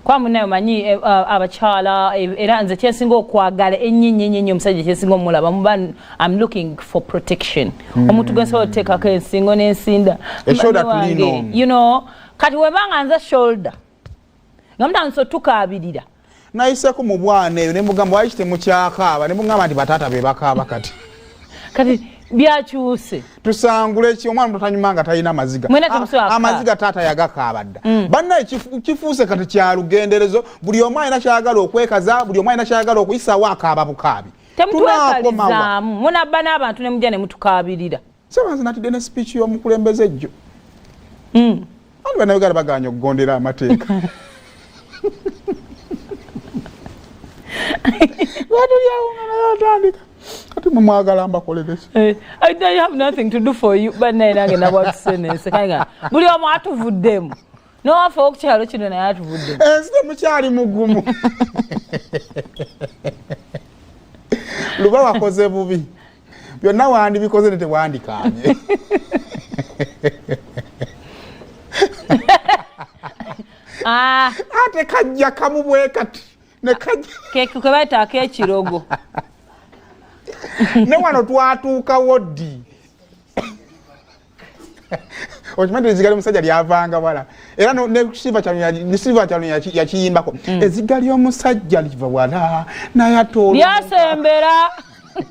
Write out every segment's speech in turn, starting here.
Kwa munaye omanyi eh, abakyala eh, era nze kyensinga okwagala ennyo ennyo ennyo ennyo omusajja kyensinga omulaba muba I'm looking for protection. Omuntu gwe nsobola oteekako ensingo n'ensinda. A shoulder Mummy to lean wange, on. You know, kati webanga nze shoulder nga mutandise otukaabirira. Nayiseko mu bwana eyo ne mugamba waki temukyakaaba, ne mugamba nti bataata be bakaaba kati. Kati byakyuse. Tusangule ki omwana omuto tanyuma nga talina maziga. Mwena temusobola kukaaba. Amaziga taata yagakaaba dda. Bannaye kifuuse kati kya lugenderezo, buli omu alina kyayagala okwekaza, buli omu alina kyayagala okuyisaawo, akaaba bukaabi. Temutwekalizaamu, munabba n'abantu ne mujja ne mutukaabirira. Seba nze natidde ne speech y'omukulembeze ejjo. Anti bannayuganda bagaanye okugondera amateeka. Batulyawo nga naye atandika. Kati mwe mwagala mbakolere ki? I have nothing to do for you. Bannaye nange nabwatusenense. Kale nga buli omu atuvuddemu. N'owaffe ow'oku kyalo kino naye atuvuddemu. Ensi temukyali mugumu. Luba wakoze bubi. Byonna wandibikoze ne tewandikaabye. Ate kajja kamu bwe kati. Ne kajja. Keke kwe bayita ak'ekirogo. Ne wano twatuukawo ddi? Okimanyi nti ezziga ly'omusajja lyavanga wala. Era ne Silver Kyalo ne Silver Kyalo yakiyimbako. Ezziga ly'omusajja liva wala, naye ate olwo Lyasembera.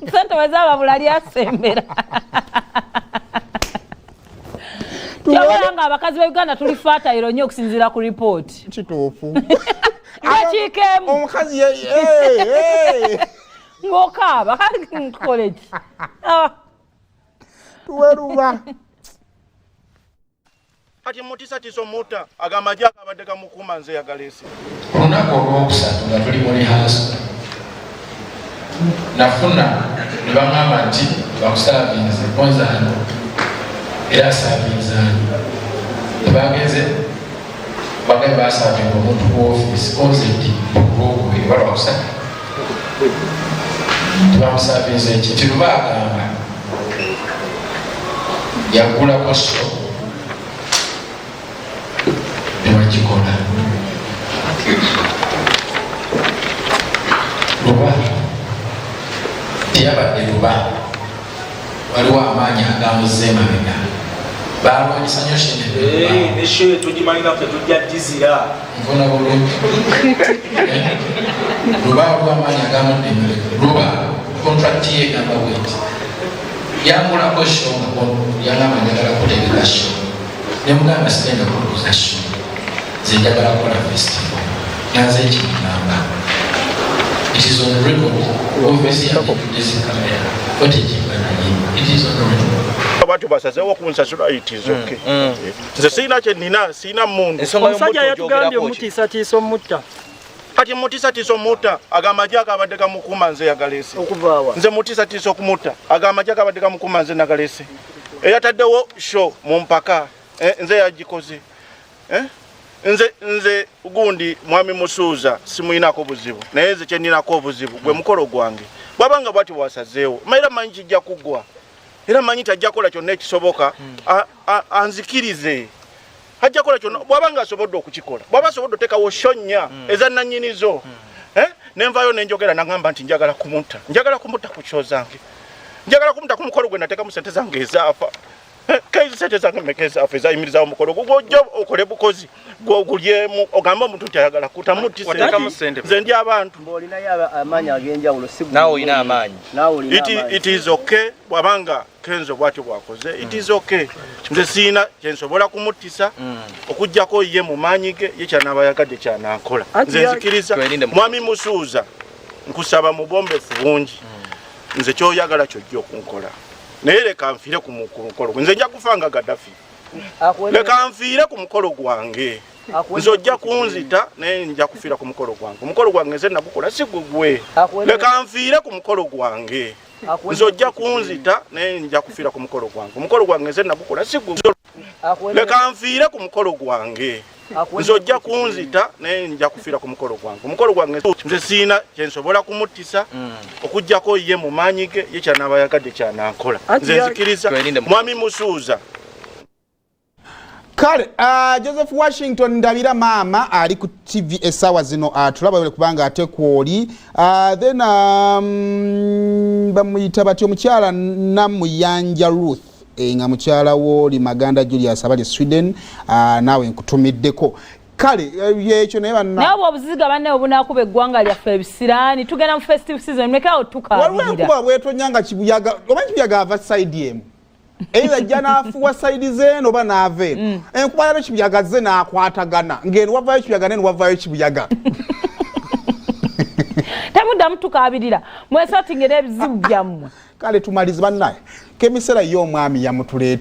Ssente bwe zaababula lyasembera. Kyabula nga abakazi ba Uganda tuli fertile nnyo okusinziira ku ripooti. Kituufu. Yakiikeemu. Omukazi ye, hey, hey. Ng'okaaba, kale tukole ki? Tuweruba. Kati mutisatiisa omuta agamba amagye agabadde gamukuuma nze yagaleese. Ku lunaku olwokusatu nga tuli mu rehearsal, nafuna ne baŋŋamba nti bakusaavinze konzaani era asaavinzaani. Tebagenze bagaye basaavinga omuntu ku ofiisi konze ddi olwokubiri oba lwakusatu tebamusaavinze ki nti luba agamba yagulako so tebagikola luba teyabadde luba waliwo amaanyi agamuzza emabega balwanyisa nnyo Shene. Ne show tugimalina ffe tujja dizira. Nfuna bulungi. Luba waliwo amaanyi agamudda emabega. Luba contract ye egamba bweti yangulako show nga yangamba njagala kutegeka show ne mugamba sigenda kukuza show nze njagala kukola festival yanze ekimugamba. It is on record. Office yange etudde zikamera footage nga naye it is on record. Abantu basazeewo okunsasula, it is okay. Nze sirina kye nnina, sirina mmundu. Ensonga Omusajja y'omutta yatugambye ogyogerako ki? omutiisatiisa omutta. Kati mutisatiisa omutta agamba amagye agabadde gamukuuma nze yagaleese. Okuva wa? Nze mutisatiisa okumutta agamba amagye agabadde gamukuuma nze nagaleese. Eyataddewo show mu mpaka, nze yagikoze. Nze gundi mwami Musuuza simuyinako buzibu, naye nze kye nninako obuzibu gwe mukolo gwange. Bw'abanga bw'ati bw'asazeewo, era manyi kijja kuggwa. Era manyi tajja kukola kyonna ekisoboka, anzikirize. Ajja kukola kyonna bw'abanga asobodde okukikola. Bw'aba asobodde oteekawo show nnya eza nnannyinizo. Ne nvaayo ne njogera nagamba nti njagala kumutta. Njagala kumutta ku show zange. Njagala kumutta ku mukolo gwe nateekamu ssente zange ezaafa. Kezi ssente zange mmeka ezaafa ezayimirizaawo omukolo gwo? Gw'ojja okole bukozi, gw'ogulyemu, ogambe omuntu nti ayagala kutta, muttise. Wateekamu ssente. Nze ndi abantu. Ng'olinayo amaanyi ag'enjawulo, si gwe. Naawe olina amaanyi. Naawe olina amaanyi. It is okay bw'abanga Kenzo bw'atyo bw'akoze, it is okay. Nze sirina kye nsobola kumuttisa okuggyako ye mu maanyi ge, ye ky'anaaba ayagadde ky'anaakola. Anti Nze nzikiriza. Twerinde mu- Mwami Musuuza, nkusaba mu bwombeefu bungi. Nze ky'oyagala ky'ojja okunkola. Naye leka nfiire ku mukolo. Nze nja kufa nga Gaddafi. Leka nfiire ku mukolo gwange. Nze ojja kunzita naye nja kufiira ku mukolo gwange. Omukolo gwange nze nagukola si gugwe. Leka nfiire ku mukolo gwange. Nze ojja kunzita naye nja kufiira ku mukolo gwange. Omukolo gwange nze nagukola si gugwe. Leka nfiire ku mukolo gwange. Nze ojja kunzita naye nja kufiira ku mukolo gwange. Omukolo gwange nze sirina kye nsobola kumuttisa okuggyako ye mu maanyi ge, ye ky'anaaba ayagadde ky'anaakola. Anti Nze nzikiriza. Twerinde mu- Mwami Musuuza. Kale Joseph Washington Ndabira, maama ali ku TV essaawa zino atulaba uh, kubanga ate kwoli. Then bamuyita bati omukyala Namuyanja Ruth, nga mukyala wooli Maganda Julius abali Sweden, naawe nkutumiddeko. Kale ekyo naye banna. Naye obwo obuziga banne obunakuba eggwanga lyaffe ebisiraani, tugenda mu festive season, mulekerawo. Waliwo tukaabirira. Enkuba bwetonya nga kibuyaga, oba kibuyaga ava side emu, either ajja n'afuwa side zeeno oba n'ava eno. Enkuba yalo kibuyaga ze n'akwatagana, ng'eno wavayo kibuyaga neno wavayo kibuyaga. Temuddamu tukaabirira, mwesatingera ebizibu byammwe. Kale tumalize bannaye kemiseera ye omwami yamutuleeta.